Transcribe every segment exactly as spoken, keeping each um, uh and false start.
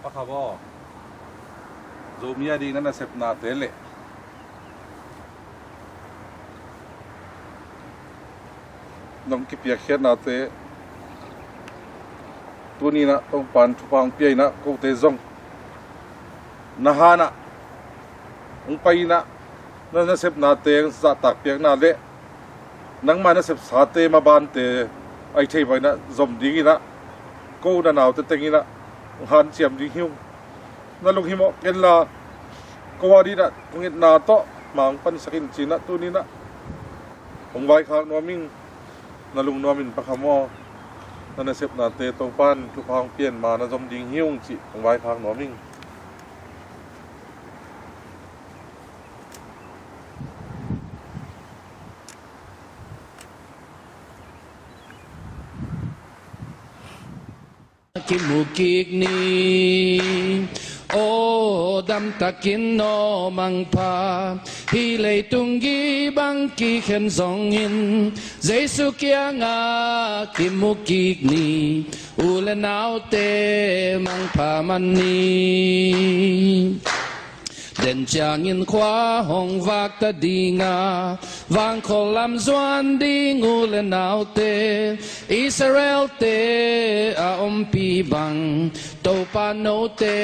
Kha baw, Zomi a ding na nasepnate le nong kipiakkhiatnate tuni-in ah Topa'n thupha hong pia-in ah kote zong na hanah hong pai-in ah na nasepnate zahtak piakna le nangma nasepsate mabante ahi thei bangin ah zom dingin ah ko na naute tengin ah hong hanciam ding hi ung. Na lunghimawh kenla ko a dingin ah thungetna tawh ma hong pansak in ci-in ah tuni-in ah hong vaikhak nuam ing. Na lungnuam in pa kha maw, na nasepnate Topa'n thupha hong pia-in ma na zom ding hi ung cih hong vaikhak nuam ing. Kimu kik ni. Aw damtakin aw mangpha, hih leitung gii bang kikhen zongin Jesu kiangah kimu kik ni. U le naute mangpha man ni. Den ciangin khua hong vakta ding a, vangkhawl lam zuan ding u le naute, Israel-te a ompih bang Topa note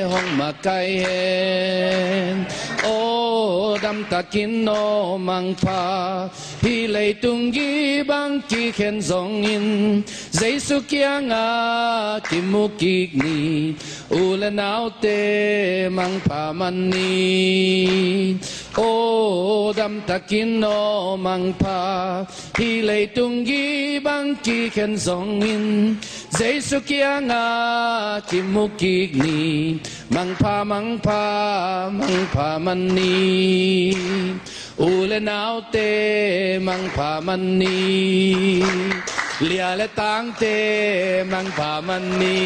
hong makaih hen. Aw damtakin aw mangpha, hih leitung gii bang kikhen zongin Jesu kiangah kimu kik ni. U le naute mangpha man ni. Aw damtakin aw mangpha, hih leitung gii bang kikhen zongin Jesu kiangah kimu kik ni. Mangpha, mangpha, mangpha man ni. U le naute mangpha man ni. Lia le tangte mangpha man ni.